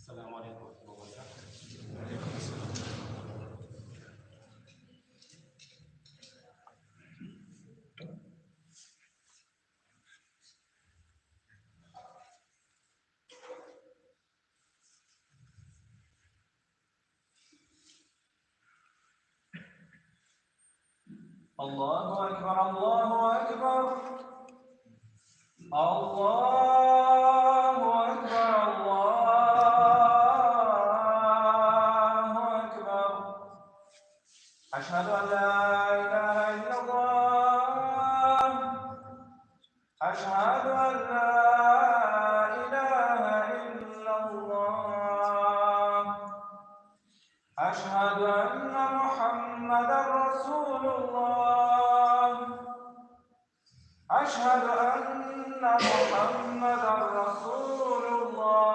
السلام عليكم ورحمة الله وبركاته. الله أكبر، الله أكبر، الله أكبر، الله أكبر. أشهد أن لا إله إلا الله، أشهد أن لا إله إلا الله، أشهد أن محمدا رسول الله، أشهد أن محمدا رسول الله.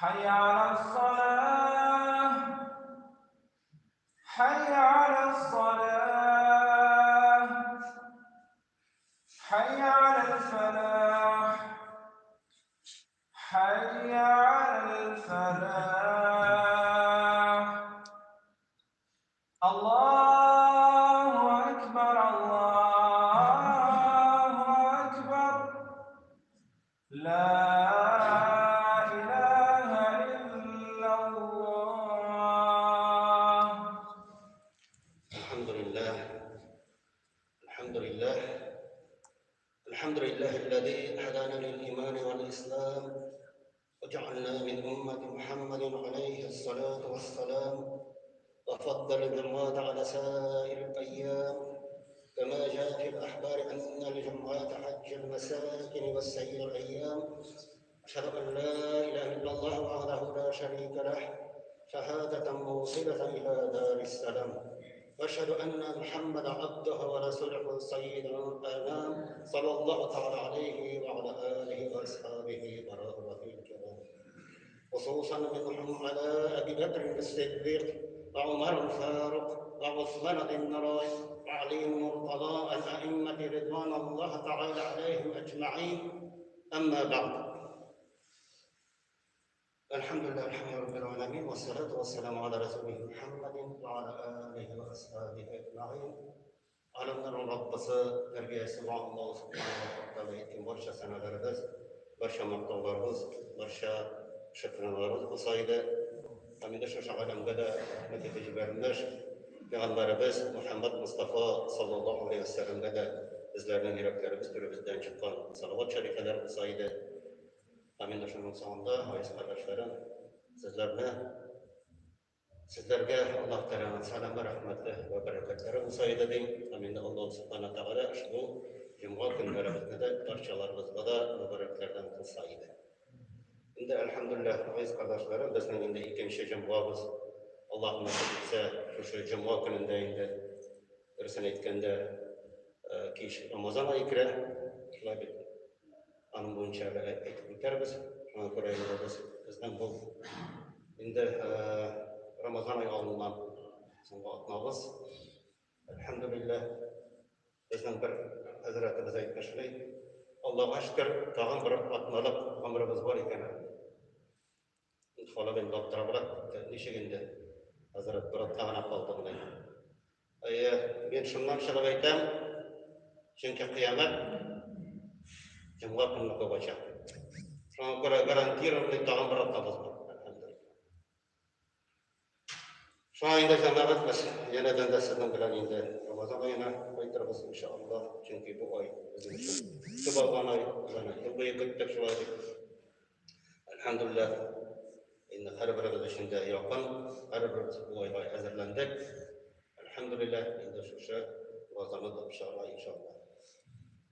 حي على الصلاة، حي على الصلاة، حي على الفلاح، حي على الفلاح. الله أكبر، الله أكبر، لا إله إلا الله. الحمد لله، الحمد لله، الحمد لله الذي هدانا للإيمان والإسلام وجعلنا من أمة محمد عليه الصلاة والسلام، وفضل الجمعات على سائر الأيام، كما جاء في الأحبار أن الجمعات حج المساكن والسير الأيام. أشهد أن لا إله إلا الله وحده لا شريك له، شهادة موصلة إلى دار السلام، وأشهد أن محمد عبده ورسوله سيد الأنام، صلى الله تعالى عليه وعلى آله وأصحابه بررة الكرام، خصوصا منهم على أبي بكر الصديق وعمر الفاروق وعثمان ذي النورين وعلي المرتضى الأئمة رضوان الله تعالى عليهم أجمعين. أما بعد، الحمد لله، الحمد لله رب العالمين، والصلاة والسلام على رسوله محمد وعلى آله وأصحابه أجمعين. Alemlerin Rabbisi, terbiyesi var Allah subhanahu wa ta'ala etken barcha sanalarimiz, barcha maqtovlarimiz, barcha shukronlarimiz bo'lsa edi. Hamda shu alamga da rahmat etib jibarilmish Payg'ambarimiz Muhammad Mustafa sallallohu alayhi vasallamga da bizlarning yuraklarimiz turimizdan chiqqan salovat sharifalar bo'lsa edi. Hamda shuning so'ngida, aziz qardoshlarim, sizlarga Alloh taoloning salami, rahmati va barakatlari bo'lsa edi deng. Hamda Alloh subhanahu va taolo ushbu juma kunlarimizni da barchalarimizga da muboraklardan qilsa edi. Endi alhamdulillah, aziz qardoshlarim, bizning endi ikkinchi jumamiz. Alloh nasib etsa, shu juma kunida endi birisini aytganda, kech Ramazon oyi kira, shulay deb aning bo'yicha aytib o'tarmiz. Shunga ko'ra endi bizning bu endi Ramazon oyi oldindan so'nggi otnamiz. Alhamdulillah, bizning bir hazratimiz aytmishlar, Allohga shukr, tag'in bir otnalik umrimiz bor ekan. Xola endi abtirabrak, nechuk endi hazrat bir otna g'ana qoldi bunday. Men shundan chiqib aytam, chunki qiyomat juma kuni bo'lajak. Shunga ko'ra garantированный tag'in bir otnamiz bor. Alhamdulillah. Shunga endi jamoat biz yanadan da sizning bilan endi Ramazon oyini qaytaramiz inshaalloh, chunki bu oy bizning uchun kutib olgan oy, biz uni yil bo'yi kutdik shulay deb. Alhamdulillah, endi har birimiz shunda yaqin, har birimiz bu oyga hazırlandık. Alhamdulillah, endi shu Ramazonni topshiramiz inshaalloh.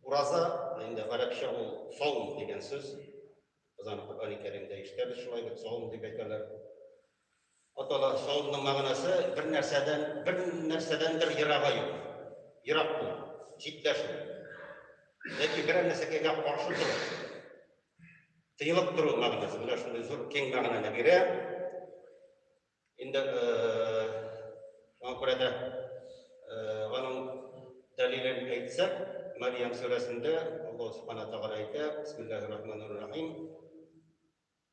Uraza endi arabcha u savm degan so'z. Biz uni Qur'oni Karimda eshitamiz, shulay deb savm deb aytadilar. Atalar savmning ma'nosi bir narsadan, bir narsadandir yirog'ayu. Yiroq bu, chetlashuv. Yoki biror narsaga qarshi turib, tiyilib turuv ma'nosi. Mana shunday zo'r keng ma'noni beradi. Endi, shunga ko'ra da, uning dalilini aytsak, Мәрьям сүрәсендә Аллаһ Субхана Тәгалә әйтә, Бисмиллаһир Рахманир Рахим.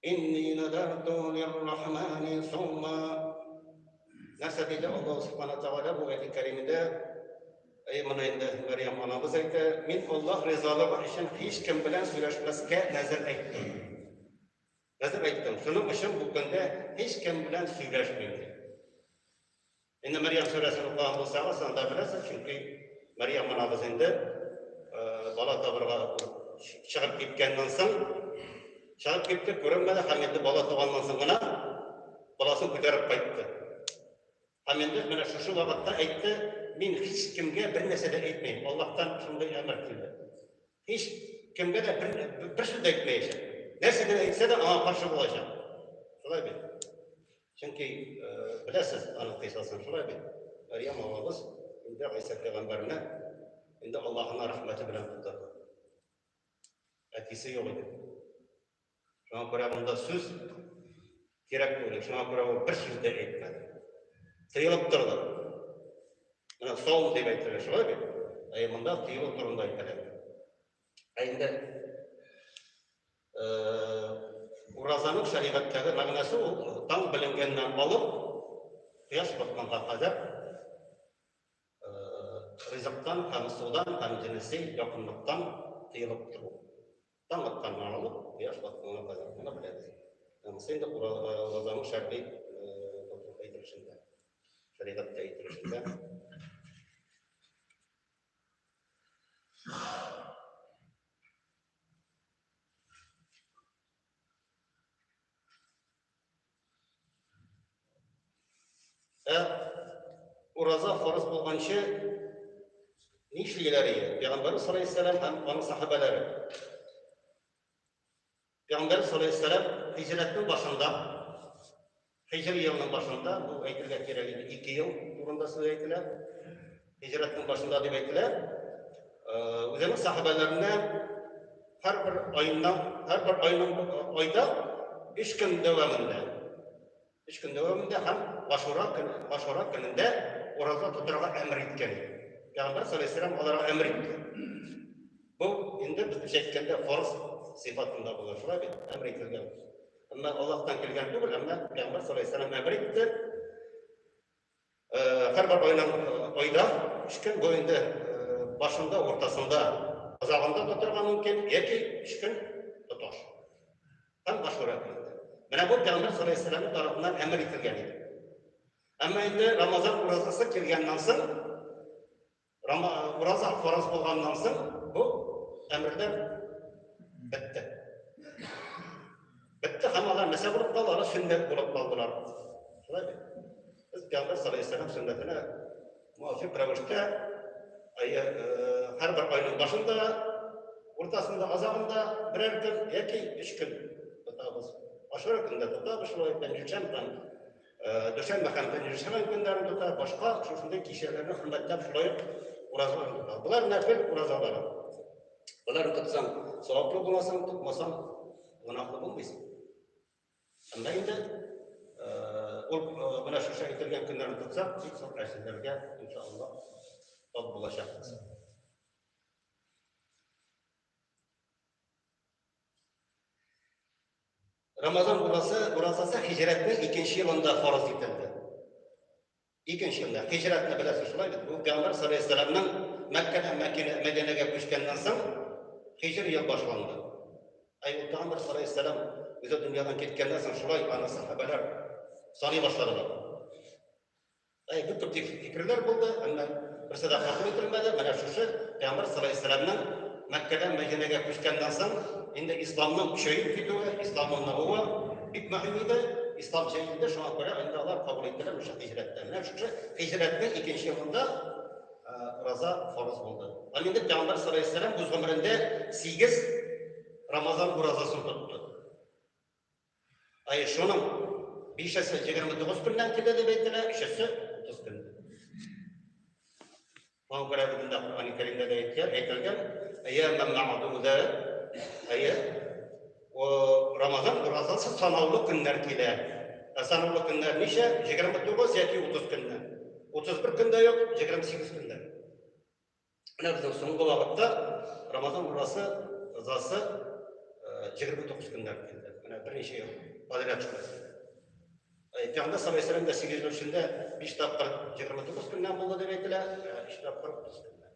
Инни надарtu лиррахмани саума. Нәрсә диде Аллаһ Субхана Тәгалә бу аяти кәримәдә? Әй, моны инде Мәрьям анабыз әйтә, мин Аллаһ ризалыгы өчен һич кем белән сөйләшмәскә нәзер әйттем. Нәзер әйттем. Шуның өчен бу көндә һич кем белән сөйләшмим. Инде Мәрьям сүрәсен укыган булсагыз, анда беләсез, чөнки Мәрьям анабыз инде бала табырга чыгып киткәннән соң, чыгып китте, күренмәде һәм инде бала туганнан соң гына баласын күтәреп кайтты. Һәм инде менә шушы вакытта әйтте, мин һич кемгә бер нәрсә дә әйтмәйм. Аллаһтан шундый әмер килде. Һич кемгә дә бер сүз дә әйтмәячәк. Нәрсә генә әйтсә дә, аңа каршы булачак. Шулай бит. Чөнки беләсез аның кыйссасын, шулай бит. Мәрьям апабыз инде Гайсә пәйгамбәрне инде Аллаһының рәхмәте белән тудырды. Әтисе юк иде. Шуңа күрә монда сүз кирәк түгел. Шуңа күрә ул бер сүз дә әйтмәде. Тыелып торды. Менә саум дип әйтелә, шулай бит? Ә монда тыелу турында әйтелә. Ә инде уразаның шәригатьтәге мәгънәсе ул таң беленгәннән алып кояш батканга кадәр ризыктан һәм судан һәм җенеси якынлыктан тыелып тору. Таң атканнан алып кояш батканга кадәр. Моны беләбез. Монысы инде уразаның шәргый әйтелешендә, шәригатьтә әйтелешендә. Ә ураза фарыз булганчы нишлиләр иде? Пәйгамбәр саллаллаһу алейһи һәм аның сахабәләре. Пәйгамбәр саллаллаһу алейһи һиҗрәтнең башында, һиҗр елының башында, бу әйтергә кирәк инде, 2 ел турында сүз әйтелә. Һиҗрәтнең башында дип әйтелә. Үзенең сахабәләренә һәрбер айыннан, һәрбер айның айда 3 көн дәвамында 3 көн дәвамында һәм Ашура көне, Ашура көнендә ураза тотарга әмер иткән иде. Пәйгамбәр саллаллаһу алейһи аларга әмер итте. Бу инде безнеңчә әйткәндә фарыз сыйфатында була, шулай бит, әмер ителгән. Әмма Аллаһтан килгән түгел, әмма Пәйгамбәр саллаллаһу алейһи әмер итте. Һәрбер айның айда өч көн бу инде башында, уртасында, азагында тотарга мөмкин, яки өч көн тоташ. Һәм Ашура көнендә. Менә бу Пәйгамбәр саллаллаһу алейһи вәсәлләм тарафыннан әмер ителгән иде. Әмма инде Рамазан уразасы килгәннән соң, Ураза фарыз булганнан соң бу әмерләр бетте. Бетте һәм алар нәрсә булып калды? Алар сөннәт булып калдылар. Шулай бит. Без Пәйгамбәр саллаллаһу алейһи вәсәлләм сөннәтенә муафик рәвештә һәрбер айның башында, уртасында, азагында берәр көн яки өч көн тотабыз. Ашура көнендә тотабыз шулай, пәнҗешәмбе һәм Дүшәмбе һәм пәнҗешәмбе көннәрен тота, башка шушындый кичәләрне хөрмәтләп шулай ук уразаларын тота. Болар нәфил уразалары. Боларны тотсаң, саваплы буласың, тотмасаң, гөнаһлы булмыйсың. Әмма инде ул менә шушы әйтелгән көннәрне тотсак, бик зур әҗерләргә, иншаллаһ, тап булачакбыз. Рамазан уразасы, уразасы һиҗрәтнең икенче елында фарыз ителде. Икенче елда. Һиҗрәтне беләсез шулай бит. Бу Пәйгамбәр саллаллаһу алейһи вәсәлләмнең Мәккәдән Мәккәгә Мәдинәгә күчкәннән соң һиҗр ел башланды. Әй, ул Пәйгамбәр саллаллаһу алейһи вәсәлләм үзе дөньядан киткәннән соң шулай аны сахабәләр саный башладылар. Әй, бик күп фикерләр булды, әмма берсе дә кабул ителмәде. Менә шушы Пәйгамбәр саллаллаһу алейһи вәсәлләмнең Мәккәдән Мәдинәгә күчкәннән соң, инде исламның көчәеп китүе, исламның ныгуы бик мөһим иде. Ислам җәелде, шуңа күрә инде алар кабул иттеләр шушы һиҗрәттә. Менә шушы һиҗрәтнең икенче елында ураза фарыз булды. Һәм инде Пәйгамбәр саллаллаһу алейһи вәсәлләм үз гомерендә 8 Рамазан уразасын тотты. Әйе, шуның бишесе 29 көннән килә дип әйтелә, өчесе 30 көн. Шуңа күрә бүген дә Коръән Кәримдә дә әйткән, әйтелгән, әйәмән мәгъдүдә, әйе, о Рамазан уразасы санаулы көннәр килә. Ә санаулы көннәр ничә? 29 яки 30 көннән. 31 көндә юк, 28 көндә. Менә безнең соңгы вакытта Рамазан урасы ызасы 29 көннән килде. Менә берничә ел подряд шулай. Пәйгамбәр саллаллаһу алейһи вәсәлләм дә 8 ел эчендә 5 тапкыр 29 көннән булды дип әйтелә, 3 тапкыр 30 көннән.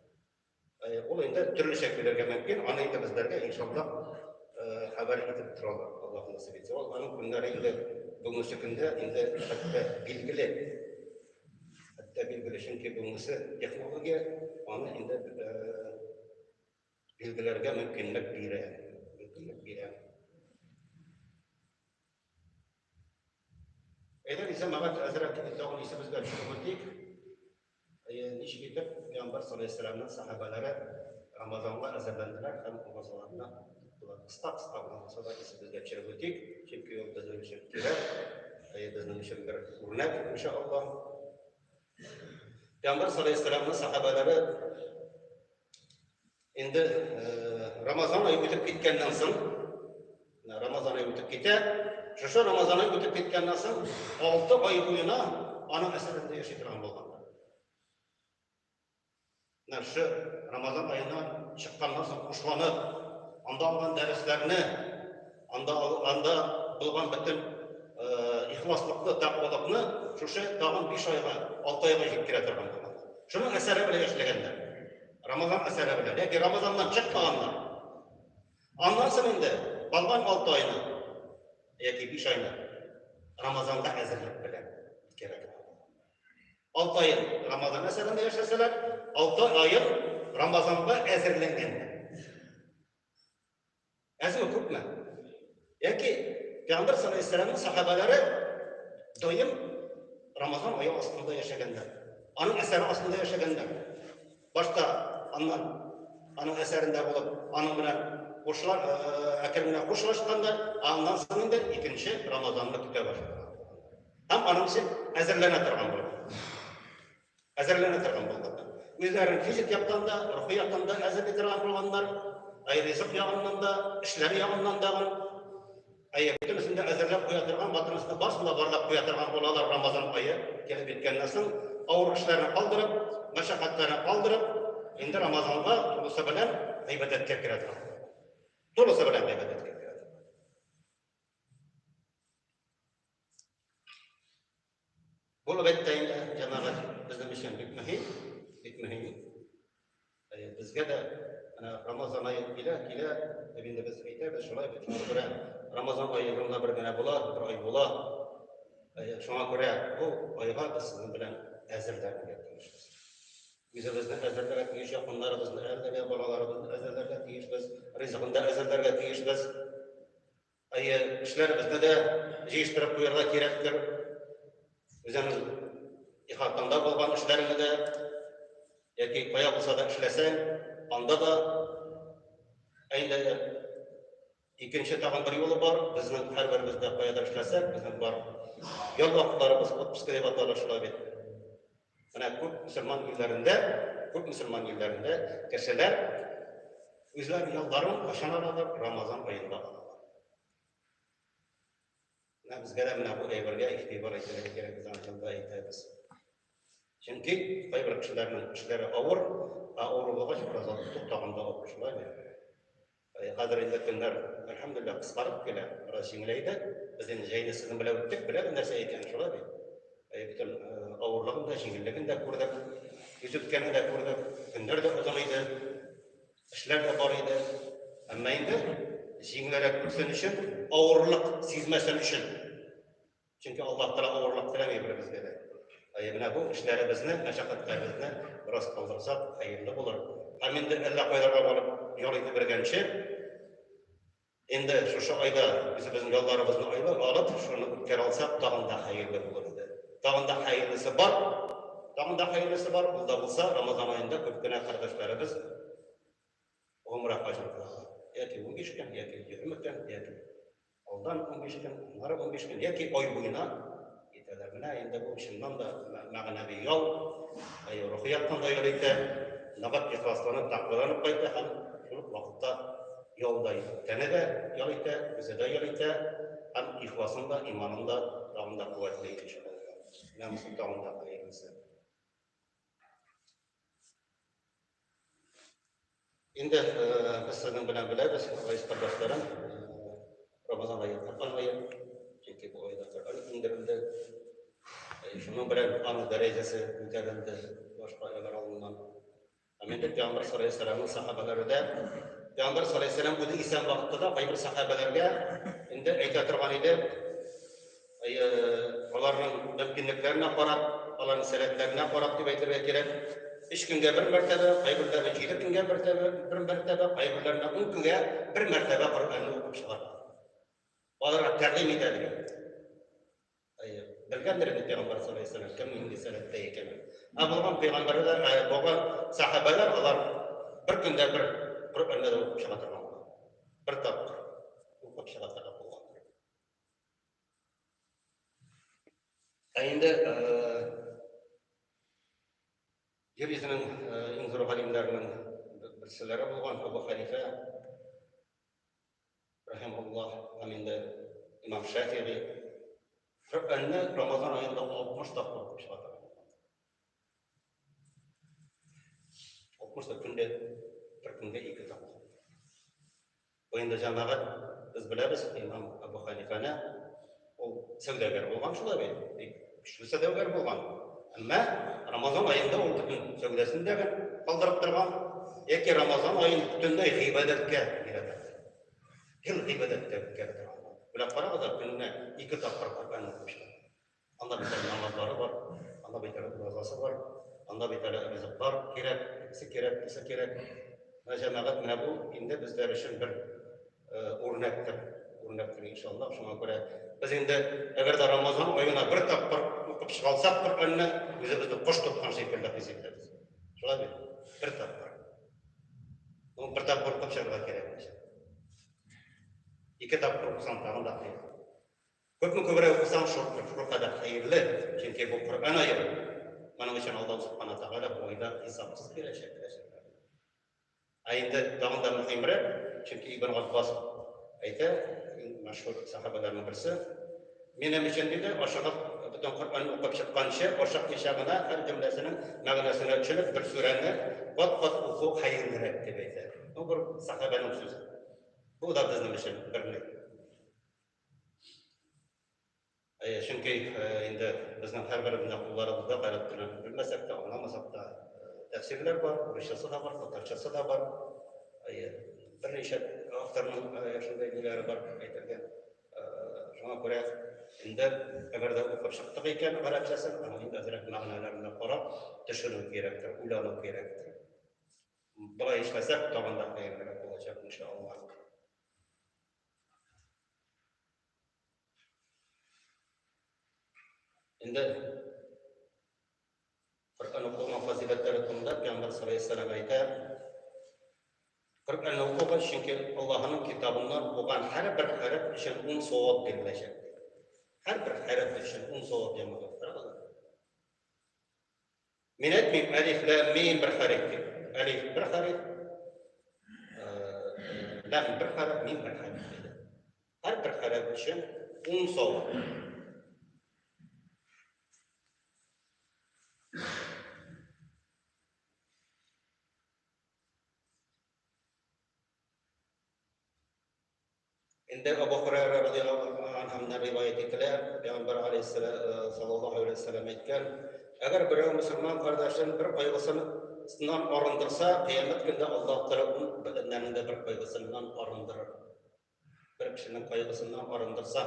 Ул инде төрлечә килергә мөмкин, аны инде безләргә иншаллаһ хәбәр итеп торалар, Аллаһ насыйп итсә. Ул аның көннәре инде бүгенге көндә инде хәтта билгеле. Хәтта билгеле, чөнки бүгенгесе технология аны инде билгеләргә мөмкинлек бирә. Мөмкинлек бирә. Әйдәгез, җәмәгать, әзрәк тагын исебезгә төшереп үтик. Ничек итеп Пәйгамбәр саллаллаһу алейһи вәсәлләмнең сәхабәләре Рамазанга әзерләнделәр һәм уразаларны тоттылар. Кыска-кыска гына булса да исебезгә төшереп үтик, чөнки ул безнең өчен кирәк, безнең өчен бер үрнәк, иншаллаһ. Пәйгамбәр саллаллаһу алейһи вәсәлләмнең сәхабәләре инде Рамазан ае үтеп киткәннән соң, Рамазан ае үтеп китә, шушы Рамазан ае үтеп киткәннән соң 6 ай буена аның әсәрендә яши торган булганнар. Менә шушы Рамазан аеннан чыкканнан соң хушланып, анда алган дәресләрне, анда анда булган бөтен ихласлыкны, тәкъвалыкны шушы тагын 5 айга, 6 айга җиткерә торган булганнар. Шуның әсәре белән яшәгәннәр. Рамазан әсәре белән, яки Рамазаннан чыкмаганнар. Аннан соң инде калган 6 айны яки 5 айны Рамазанга әзерлек белән үткәрә торган. 6 аен Рамазан әсәрендә яшәсәләр, 6 аен Рамазанга әзерләнгәннәр. Әзме күпме? Яки Пәйгамбәр саллаллаһу алейһи вәсәлләмнең сахабәләре даим Рамазан ае астында яшәгәннәр. Аның әсәре астында яшәгәннәр. Башта аннан аның әсәрендә булып, аның белән кушыла, әкрен генә кушылышканнар, аннан соң инде икенче Рамазанны көтә башлаганнар. Һәм аның өчен әзерләнә торган булган. Әзерләнә торган булганнар. Үзләрен физик яктан да, рухи яктан да әзерли торган булганнар. Әй, ризык ягыннан да, эшләр ягыннан да. Әй, бөтенесен дә әзерләп куя торган, бөтенесен дә барысын да барлап куя торган булалар Рамазан ае килеп җиткәннән соң, авыр эшләрне калдырып, мәшәкатьләрне калдырып, инде Рамазанга тулысы белән гыйбадәткә керә торган. Тулысы белән гыйбадәткә керә торган. Бу әлбәттә инде, җәмәгать, безнең өчен бик мөһим, бик мөһим. Безгә дә менә Рамазан ае килә, килә, дип инде без әйтәбез, шулай бит, шуңа күрә Рамазан ае елына бер генә була, бер ай була. Шуңа күрә бу айга без сезнең белән әзерләнергә тиешбез. Үзебезне әзерләргә тиеш, якыннарыбызны әзерләргә, балаларыбызны әзерләргә тиешбез, ризыгын да әзерләргә тиешбез. Әйе, эшләребезне дә җыештырып куярга кирәктер. Үзеңнең ихатаңда булган эшләреңне дә, яки кая булса да эшләсәң, анда да. Ә инде икенче тагын бер юлы бар. Безнең һәрберебез дә каядыр эшләсәк, безнең бар ял вакытларыбыз, отпуск дип атала шулай бит. Менә күп мөселман илләрендә, күп мөселман илләрендә кешеләр үзләренең ялларын кайчан алалар? Рамазан аенда алалар. Менә безгә дә менә бу әйбергә игътибар итәргә кирәк, без аны елда әйтәбез. Чөнки кайбер кешеләрнең эшләре авыр, ә авыр булгач, ураза тоту тагын да авыр, шулаймы? Хәзер инде көннәр, әлхәмдүлилләһ, кыскарып килә, бераз җиңеләйде. Без инде җәйне сезнең белән үттек, беләбез нәрсә икәнен, шулай бит? Бөтен авырлыгын да, җиңеллеген дә күрдек, үз үткәнен дә күрдек, көннәр дә озын иде, эшләр дә бар иде. Әмма инде җиңелрәк үтсен өчен, авырлык сизмәсен өчен, Чөнки Аллаһ Тәгалә авырлык теләми беребезгә дә. Әйе, менә бу эшләребезне, мәшәкатьләребезне бераз калдырсак, хәерле булыр. Һәм инде әллә кайларга барып ял итеп бергәнче, инде шушы айда үзебезнең ялларыбызны айлап алып, шуны үткәрә алсак, тагын да хәерле булыр иде. Тагын да хәерлесе бар. Тагын да хәерлесе бар. Ул да булса, Рамазан аенда күп кенә кардәшләребез гомрә хаҗын кылалар. Яки 15 көн, яки 20 көн, яки алдан 15 көн, аннары 15 көн, яки ай буена китәләр. Менә инде бу чыннан да мәгънәви ял, әй, рухи яктан да ял итә, ныгып ихласланып, тәкъваланып кайта һәм шул ук вакытта ял да итә. Тәне дә ял итә, үзе дә ял итә һәм ихласын да, иманын да тагын да куәтли, иншалла. Менә монысы тагын да хәерлесе. Инде без сезнең белән беләбез, газиз кардәшләрем, Рамазан ае Коръән ае, чөнки бу айда Коръән иңдерелде. Шуның белән аның дәрәҗәсе күтәрелде башка айлар алдыннан. Һәм инде Пәйгамбәр саллаллаһу алейһи вәсәлләмнең сахабәләре дә Пәйгамбәр саллаллаһу алейһи вәсәлләм үзе исән вакытта да кайбер сахабәләргә инде әйтә торган иде, аларның мөмкинлекләренә карап, аларның сәләтләренә карап дип әйтергә кирәк. Өч көнгә бер мәртәбә, кайберләре җиде көнгә бер бер мәртәбә, кайберләренә ун көнгә бер мәртәбә Коръәнне укып чыгарга. Аларга тәкъдим итә дигән. Әйе, белгәндер инде пәйгамбәр саллаллаһу алейһи вәсәлләм кем нинди сәләттә икәнен. Ә булган пәйгамбәрләр, ә булган сахабәләр алар бер көндә бер Коръәнне дә укып чыга торган булган. Бер тапкыр укып чыга торган булган. Ә инде җир йөзенең иң зур галимнәренең берселәре булган Абу Ханифә рахимаһуллаһ һәм инде имам Шафигый Коръәнне Рамазан аенда 60 тапкыр укып чыга торган. 60 та көндә бер көнгә ике тапкыр. Бу инде җәмәгать без беләбез, имам Абу Ханифаны ул сәүдәгәр булган шулай бит, бик көчле сәүдәгәр булган. Әмма Рамазан аенда ул бөтен сәүдәсен дә калдырып торган, яки Рамазан аен бөтенләй гыйбадәткә бирә торган. Гел гыйбадәттә үткәрә торган. Менә карагыз, көненә ике тапкыр Коръән укып чыга. Анда бит әле намазлары бар, анда бит әле уразасы бар, анда бит әле ризыклар кирәк, тегесе кирәк, бусы кирәк. Менә җәмәгать, менә бу инде безләр өчен бер үрнәктер, үрнәктер иншаллаһ. Шуңа күрә без инде әгәр дә Рамазан аена бер тапкыр укып чыга алсак Коръәнне, үзебезне кош тоткан шикелле хис итәбез. Шулай бит? Бер тапкыр. Ну, бер тапкыр укып чыгарга кирәк. Ике тапкыр укысаң тагын да хәерле. Күпме күбрәк укысаң, шулкадәр хәерле, чөнки бу Коръән ае. Моның өчен Аллаһ Субхана Тәгалә бу айда хисапсыз бирәчәк әҗерләрне. Ә инде тагын да мөһимрәк, чөнки Ибн Габбас әйтә, иң мәшһүр сахабәләрнең берсе, минем өчен диде, ашыгып бөтен Коръәнне укып чыкканчы, ашыкмыйча гына һәр җөмләсенең мәгънәсенә төшенеп, бер сүрәне кат-кат уку хәерлерәк дип әйтә. Бу бер сахабәнең сүзе. Бу да безнең өчен бер ни. Әйе, чөнки инде безнең һәрберебезнең кулларыбызда гарәп телен белмәсәк тә, аңламасак та тәфсирләр бар, урысчасы да бар, татарчасы да бар. Әйе, берничә авторның шундый ниләре бар әйтергә. Шуңа күрә инде әгәр дә укып чыктык икән гарәпчәсен, аның инде әзрәк мәгънәләренә карап төшенү кирәктер, уйлану кирәктер. Болай эшләсәк, тагын да хәерлерәк булачак, иншаллаһ. Инде Коръән укуның фазиләтләре турында Пәйгамбәр саллаллаһу алейһи вәсәлләм әйтә. Коръәнне укыгыз, чөнки Аллаһының китабыннан укыган һәрбер хәреф өчен 10 савап биреләчәк. Һәрбер хәреф өчен 10 савап җәмәгать. Карагыз. Мин әйтмим, әлиф, ләм, мим бер хәреф дип. Әлиф бер хәреф, ләм бер хәреф, мим бер хәреф диде. Һәр бер хәреф өчен 10 савап. Инде Абу Хурайра радиаллаһу анһуннан риваять ителә, Пәйгамбәр алейһиссәлам саллаллаһу алейһи вәсәлләм әйткән, әгәр берәү мөселман кардәшен бер кайгысыннан арындырса, кыямәт көндә Аллаһ Тәгалә ун бәндәнең дә бер кайгысыннан арындырыр. Бер кешенең кайгысыннан арындырса,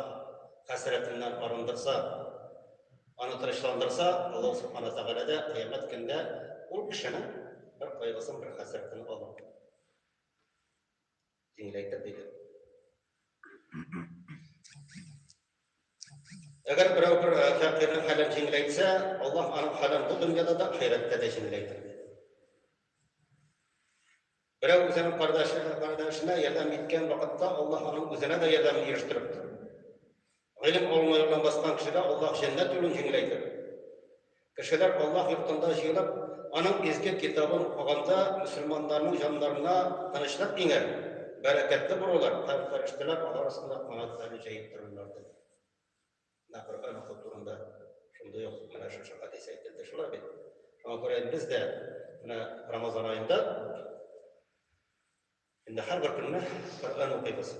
хәсрәтеннән арындырса, аны тынычландырса, Аллаһ Субхана Тәгалә дә кыямәт көндә ул кешенең бер кайгысын, бер хәсрәтен алыр. Җиңеләйтер диде. Әгәр берәү бер фәкыйрьнең хәлен җиңеләйтсә, Аллаһ аның хәлен бу дөньяда да, ахирәттә дә җиңеләйтер. Берәү үзенең кардәшенә ярдәм иткән вакытта Аллаһ аның үзенә дә ярдәмен ирештереп торыр. Гыйлем алуына юлдан баскан кешегә Аллаһ җәннәт юлын җиңеләйтер. Кешеләр Аллаһ йортында җыелып, аның изге китабын укыганда, мөселманнарның җаннарына тынычлык иңәр, бәрәкәтле булырлар һәм фәрештәләр алар астында канатларын җәеп торырлар, диде. Менә Коръән уку турында шундый ук менә шушы хәдис әйтелде. Шулай бит? Шуңа күрә без дә менә Рамазан аенда Инде һәрбер көнне Коръән укыйбыз.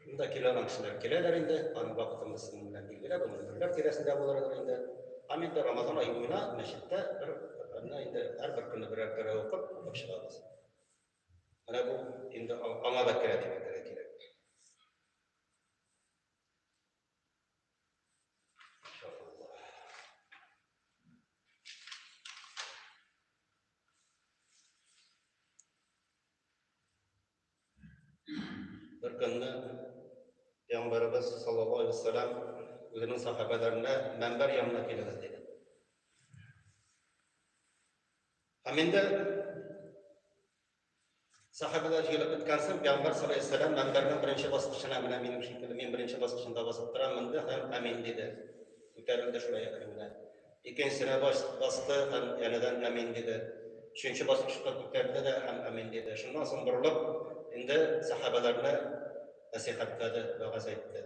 Монда килә алган кешеләр киләләр инде, аның вакытын без сезнең белән билгеләп, ул берләр тирәсендә булыр инде. Һәм инде Рамазан ае буена мәчеттә бер Коръәнне инде һәрбер көнне берәр кәрә укып, укып чыгабыз. Менә бу инде аңа да керә дип әйтергә кирәк. Бер көнне Пәйгамбәребез саллаллаһу алейһи вәсәлләм үзенең сахабәләренә мәнбәр янына килегез диде. Һәм инде сахабәләр җыелып беткән соң, Пәйгамбәр саллаллаһу алейһи вәсәлләм мәнбәрнең беренче баскычына менә минем шикелле, мин беренче баскычында басып торам, менде һәм амин диде. Күтәрелде шулай әкрен генә. Икенчесенә басты һәм янәдән амин диде. Өченче баскычка күтәрелде дә һәм амин диде. Шуннан соң борылып, инде сәхабәләрне нәсыйхәтләде, вәгазь әйтте.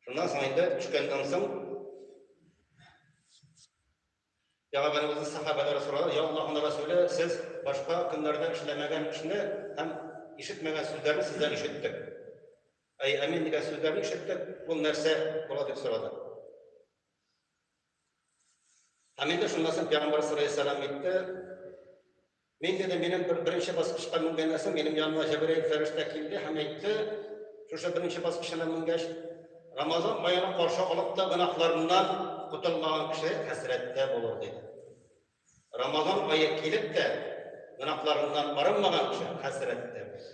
Шуннан соң инде төшкәннән соң Пәйгамбәребезнең сәхабәләре сорады, Я Аллаһның Расуле, сез башка көннәрдә эшләмәгән эшне һәм ишетмәгән сүзләрне сездән ишеттек. Әй, амин дигән сүзләрне ишеттек, ул нәрсә була дип сорады. Һәм инде шуннан соң Пәйгамбәр саллаллаһу алейһи вәсәлләм әйтте, Мин диде, минем бер беренче баскычка менгәннән соң минем яныма Җәбраил фәрештә килде һәм әйтте, шушы беренче баскычына менгәч, Рамазан аена каршы алып та гөнаһларыннан котылмаган кеше хәсрәттә булыр диде. Рамазан ае килеп тә гөнаһларыннан арынмаган кеше хәсрәттә булыр.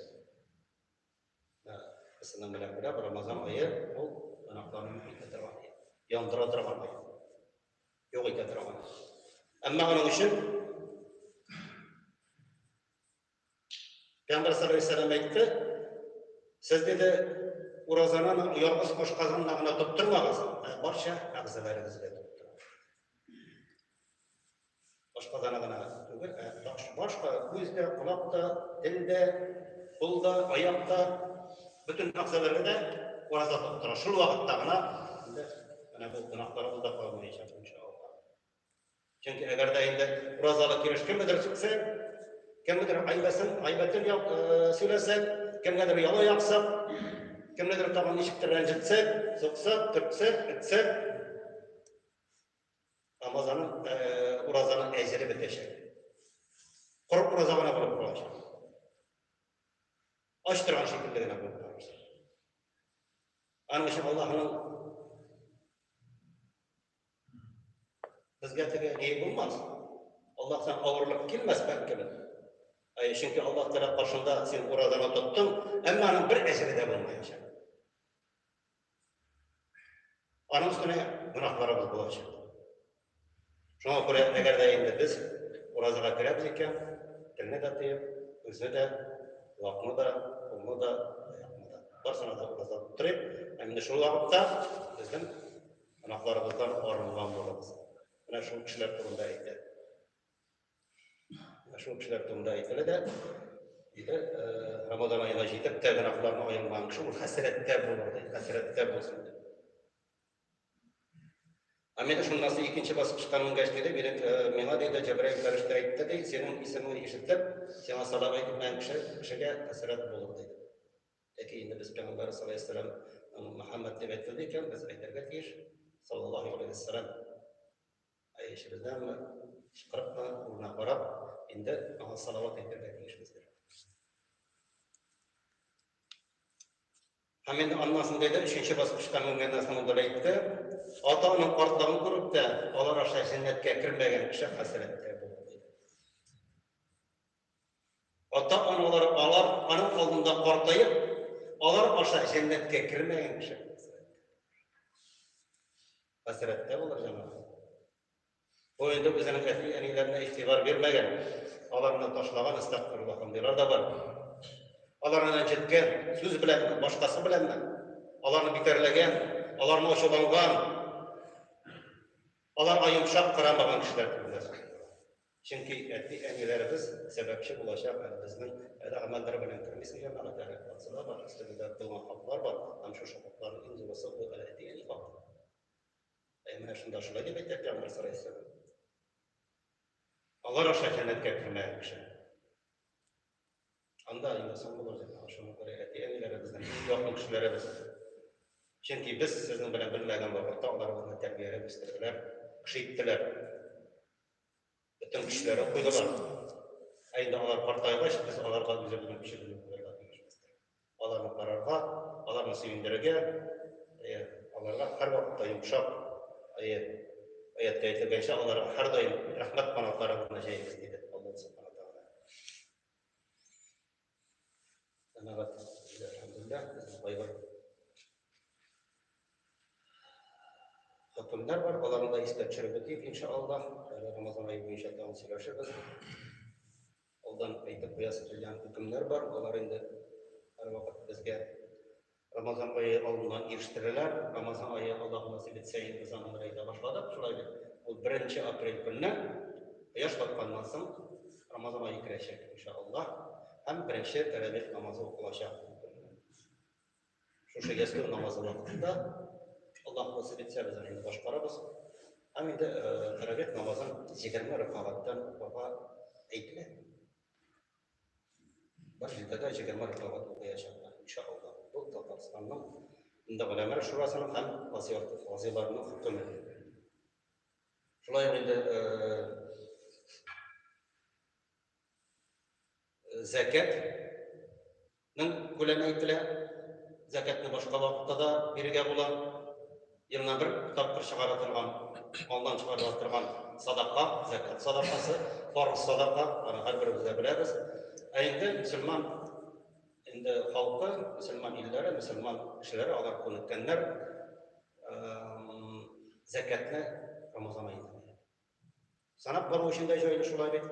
Ысының белән белә, Рамазан ае ул гөнаһларны юк итә торган ай, яндыра торган ай, юк итә торган ай. Әмма аның өчен Пәйгамбәр саллаллаһу алейһи вәсәлләм әйтте, сез диде, уразаны ялгыз ашказанына гына тоттырмагыз, ә барча әгъзаларыгызга тоттырыгыз. Ашказаны гына түгел, ә башка күз дә, колак та, тел дә, кул да, аяк та, бөтен әгъзалары да ураза тоттыра. Шул вакытта гына инде менә бу гөнаһларыбыз да калмаячак, иншалла. Чөнки әгәр дә инде уразалы килеш кемнедер сүксәк, кемнедер гайбәсен, гайбәтен сөйләсәк, кемгәдер яла яксак, кемнедер тагын ничектер рәнҗетсәк, суксак, төртсәк, этсәк, Рамазанның, уразаның әҗере бетәчәк. Коры ураза гына булып калачак. Ач торган шикелле генә булып калачак. Аның өчен Аллаһның безгә теге ни булмас. Аллаһтан авырлык килмәс бәлкем. Әй, чөнки Аллаһ Тәгалә каршында син уразаны тоттың, әмма аның бер әҗере дә булмаячак. Аның өстенә гөнаһларыбыз булачак. Шуңа күрә, әгәр дә инде без уразага керәбез икән, телне дә тыеп, күзне дә, колакны да, кулны да, аякны да, барысына да ураза тоттырыйк. Һәм инде шул вакытта безнең гөнаһларыбыздан арынган булырбыз. Менә шул кешеләр турында әйтә. Шул кешеләр турында әйтелә дә, диде, Рамазан аена җитеп тә гөнаһларны аермаган кеше ул хәсрәттә булыр, ди, хәсрәттә булсын ди. Ә менә шуннан соң икенче баскычка менгәч, диде, минем, миңа, диде, Җәбраил фәрештә әйтте, ди, синең исемеңне ишетеп, сиңа салам әйтмәгән кеше, кешегә хәсрәт булыр, диде. Яки инде без Пәйгамбәр саллаллаһу алейһи вәсәлләм Мөхәммәд дип әйтелде икән, без әйтергә тиеш, саллаллаһу алейһи вәсәлләм. Ә эчебездәнме, кычкырыпмы, урынына карап, инде аңа салават әйтергә тиешбездер. Һәм инде аннан соң диде, өченче баскычка менгәннән соң ул әйтте, ата-аның картлыгын күреп тә, алар аша җәннәткә кермәгән кеше хәсрәттә булыр диде. Ата-аналары алар аның алдында картаеп, алар аша җәннәткә кермәгән кеше хәсрәттә булыр җәмәгать. Бу инде үзенең әти-әниләренә игътибар бирмәгән, аларны ташлаган, әстәгъфируллаһ, андыйлар да бар. Аларны рәнҗеткән, сүз беләнме, башкасы беләнме, аларны битәрләгән, аларны ачуланган, аларга йомшак карамаган кешеләр турында сүз. Чөнки әти-әниләребез сәбәпче булачак әле безнең әле гамәлләр белән кермисең җәмәгать, әле барысы да бар, өстебездә булган хаклар бар, һәм шушы хакларның иң зурысы ул әле әти-әни хакы. Ә менә шунда шулай дип әйтә Пәйгамбәр саллаллаһу алейһи вәсәлләм. Алар аша җәннәткә кермәгән кеше. Анда инде соң булыр дип, шуңа күрә әти-әниләребезнең иң якын кешеләребез. Чөнки без сезнең белән белмәгән вакытта алар безне тәрбияләп үстерделәр, кеше иттеләр. Бөтен көчләрен куйдылар. Ә инде алар картайгач, без аларга үзебезнең көчебезне куярга тиешбез. Аларны карарга, аларны сөендерергә, аларга һәрвакытта йомшак, аятьтә әйтелгәнчә, аларга һәрдаим рәхмәт канатларыбызны җәябез, диде Аллаһ Субхана Тәгалә. Җәмәгать, әлхәмдүлилләһ, безнең кайбер хөкемнәр бар, аларны да искә төшереп үтик, иншаллаһ. Әле Рамазан ае буенча тагын сөйләшербез. Алдан әйтеп куясы килгән хөкемнәр бар, алар инде һәрвакыт безгә Рамазан ае алдыннан ирештерәләр. Рамазан ае Аллаһ насыйп итсә, инде без аны әйтә башладык. Шулай бит. Ул 1 апрель көнне кояш батканнан соң Рамазан ае керәчәк, иншаллаһ. Һәм беренче тәравих намазы укылачак ул көнне. Шушы ястү намазы вакытында Аллаһ насыйп итсә, без аны инде башкарабыз. Һәм инде тәравих намазын 20 рәкәгатьтән укырга әйтелә. Бер җирдә дә 20 рәкәгать укыячаклар, иншаллаһ. Бу Татарстанның инде Голәмәләр шурасының һәм казыйларының хөкеме. Шулай ук инде зәкәтнең күләме әйтелә. Зәкәтне башка вакытта да бирергә була. Елына бер тапкыр чыгара торган, малдан чыгарыла торган садака, зәкят садакасы, фарыз садака, аны һәрберебез дә беләбез. Ә инде мөселман инде халкы, мөселман илләре, мөселман кешеләре алар күнеккәннәр зәкятне Рамазан аенда. Санап бару өчен дә җайлы шулай бит.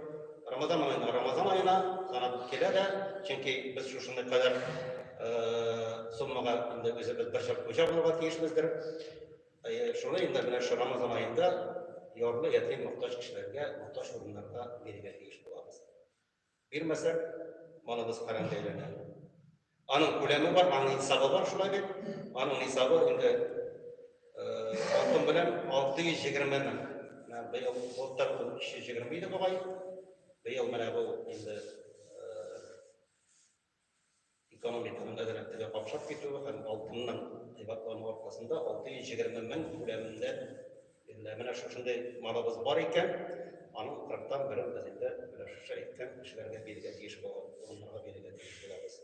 Рамазан аена, Рамазан аена санап килә дә, чөнки без шушындый кадәр суммага инде үзебез бер чак хуҗа булырга тиешбездер. Шуны инде менә шу Рамазан аенда ярлы, ятим, мохтаҗ кешеләргә, мохтаҗ урыннарга бирергә тиеш булабыз. Бирмәсәк, малыбыз хәрәмгә әйләнә. Аның күләме бар, аның нисабы бар, шулай бит. Аның нисабы инде алтын белән 620 мең. Менә быел былтыр ул 320 иде бугай. Быел менә бу инде Экономиканың әзрәк теге какшап китүе һәм алтынның кыйбатлануы аркасында 620 мең күләмендә бирелә. Менә шушындый малыбыз бар икән, аның кырыктан берен без инде менә шушы әйткән кешеләргә бирергә тиеш булабыз, урыннарга бирергә тиеш булабыз.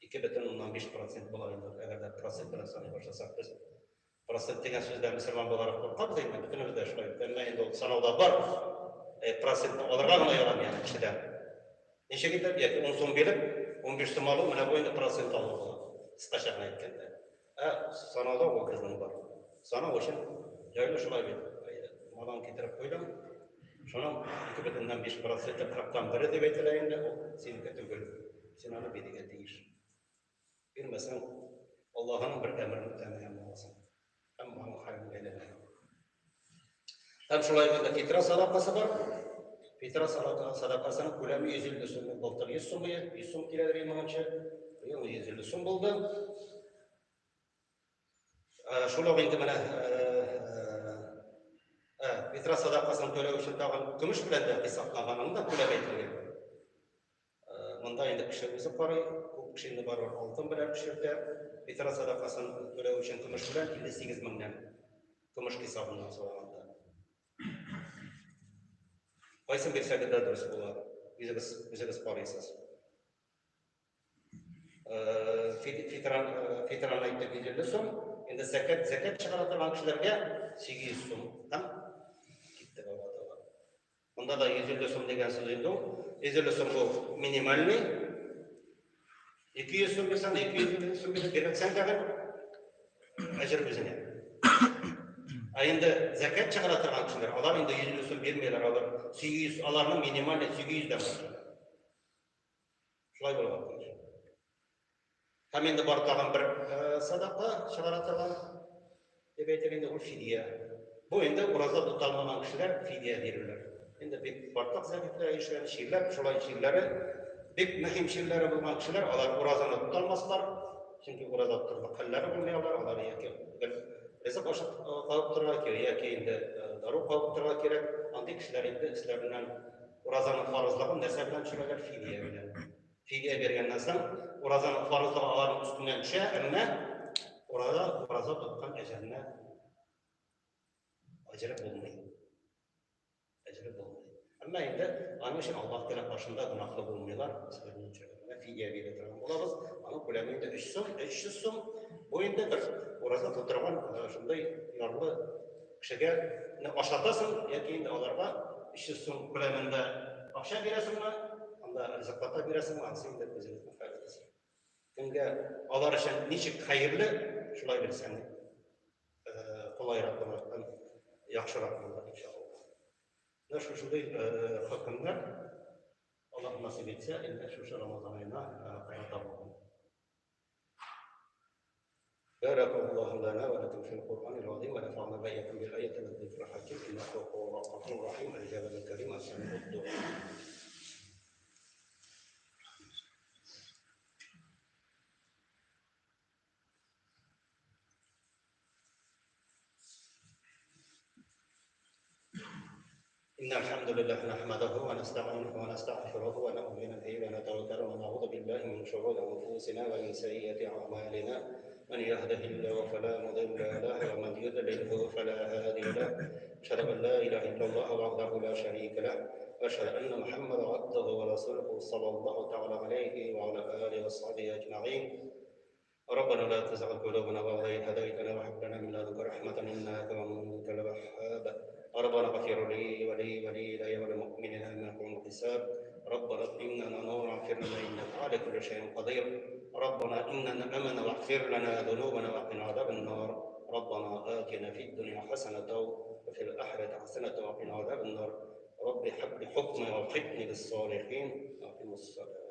2,5 процент була инде, әгәр дә процент белән саный башласак без. Процент дигән сүздән мөселман буларак куркабыз инде, бөтенебез дә шулай. Әмма инде ул санауда бар. Процентны алырга гына ярамый аны кешедән. Ничек итеп, яки 10 сум биреп, 15 сум алу, менә бу инде процент алу була. Кыскача гына әйткәндә. Ә санауда ул безнең бар. Санау өчен җайлы шулай бит. Малын китереп куйдың. Шуның 2,5 проценты 40-тан бере дип әйтелә инде, ул синеке түгел. Син аны бирергә тиеш. Бирмәсәң, Аллаһының бер әмерен үтәмәгән буласың. Һәм аның хәрәмгә әйләнә. Һәм шулай ук инде фитра садакасы бар. Фитра садакасының күләме 150 сум. Былтыр 100 сум иде, 100 сум киләдер инде моңынчы. Быел 150 сум булды. Шул ук инде менә фитра садакасын түләү өчен тагын көмеш белән дә хисапланган, аны да күләме әйтелгән. Монда инде кеше үзе карый, күп кеше инде барыбер алтын белән эш йөртә. Фитра садакасын түләү өчен көмеш белән 58 меңнән көмеш хисабыннан санаганда. Кайсын бирсәгез дә дөрес була. Үзегез үзегез карыйсыз. Фитран фитран әйттек 150 сум. Инде зәкәт зәкәт чыгара торган кешеләргә 800 сум. Һәм китте баба. Монда да 150 сум дигән сүз инде ул. 150 сум бу минимальный. 200 сум бирсәң, 250 сум бирсәң дә әҗер үзеңә. Ә инде зәкят чыгара торган кешеләр, алар инде 150 сум бирмиләр, алар 800, аларның минимальный 800 дән башлана. Шулай булырга тиеш. Һәм инде бар тагын бер садака чыгара торган дип әйтер инде ул фидия. Бу инде ураза тота алмаган кешеләр фидия бирерләр. Инде бик бартак зәгыйфьләр яшәгән, чирләп, шулай чирләре, бик мөһим чирләре булган кешеләр, алар уразаны тота алмаслар, чөнки ураза тотарлык хәлләре булмый алар, алар яки бер ризык ашап калып торырга кирәк, яки инде дару кабып торырга кирәк. Андый кешеләр инде өсләреннән уразаның фарызлыгын нәрсә белән төшерәләр? Фидия белән. Фидия биргәннән соң, уразаның фарызлыгы аларның өстеннән төшә, әмма ураза, ураза тоткан әҗеренә әҗере булмый. Әҗере булмый. Әмма инде аның өчен Аллаһ Тәгалә каршында гөнаһлы булмыйлар. Фидия бирә торган булабыз. Аның күләме инде 3 сум, 300 сум. Бу инде бер ураза тотырган шундый ярлы кешегә ашатасың яки инде аларга 300 сум күләмендә акча бирәсеңме, анда ризыклата бирәсеңме, анысы инде үзегезнең хәлегез. Кемгә алар өчен ничек хәерле, шулай бирсәң, кулайрак булыр һәм яхшырак булыр, иншалла. Менә шушындый хөкемнәр Аллаһ насыйп итсә, инде шушы Рамазан аена карата булган. بارك الله لنا ولكم في القرآن العظيم ونفعنا وإياكم بالآية والذكر الحكيم إنه هو الغفور الرحيم الجبل الكريم السميع الدعاء. إن الحمد لله نحمده ونستعينه ونستغفره ونؤمن به ونتوكل ونعوذ بالله من شرور أنفسنا ومن سيئات أعمالنا. من يهده الله فلا مضل له ومن يضلله فلا هادي له. أشهد أن لا إله إلا الله وحده لا شريك له وأشهد أن محمدا عبده ورسوله صلى الله تعالى عليه وعلى آله وصحبه أجمعين. ربنا لا تزغ قلوبنا بعد إذ هديتنا وهب لنا من لدنك رحمة إنك أنت الوهاب. ربنا اغفر لي ولي ولي وللمؤمنين يوم يقوم الحساب. ربنا إننا نور اغفر لنا إنك على كل شيء قدير. ربنا إننا آمنا واغفر لنا ذنوبنا وقنا عذاب النار. ربنا آتنا في الدنيا حسنة وفي الآخرة حسنة وقنا عذاب النار. رب هب لي حكما والحقني بالصالحين. أقم الصلاة.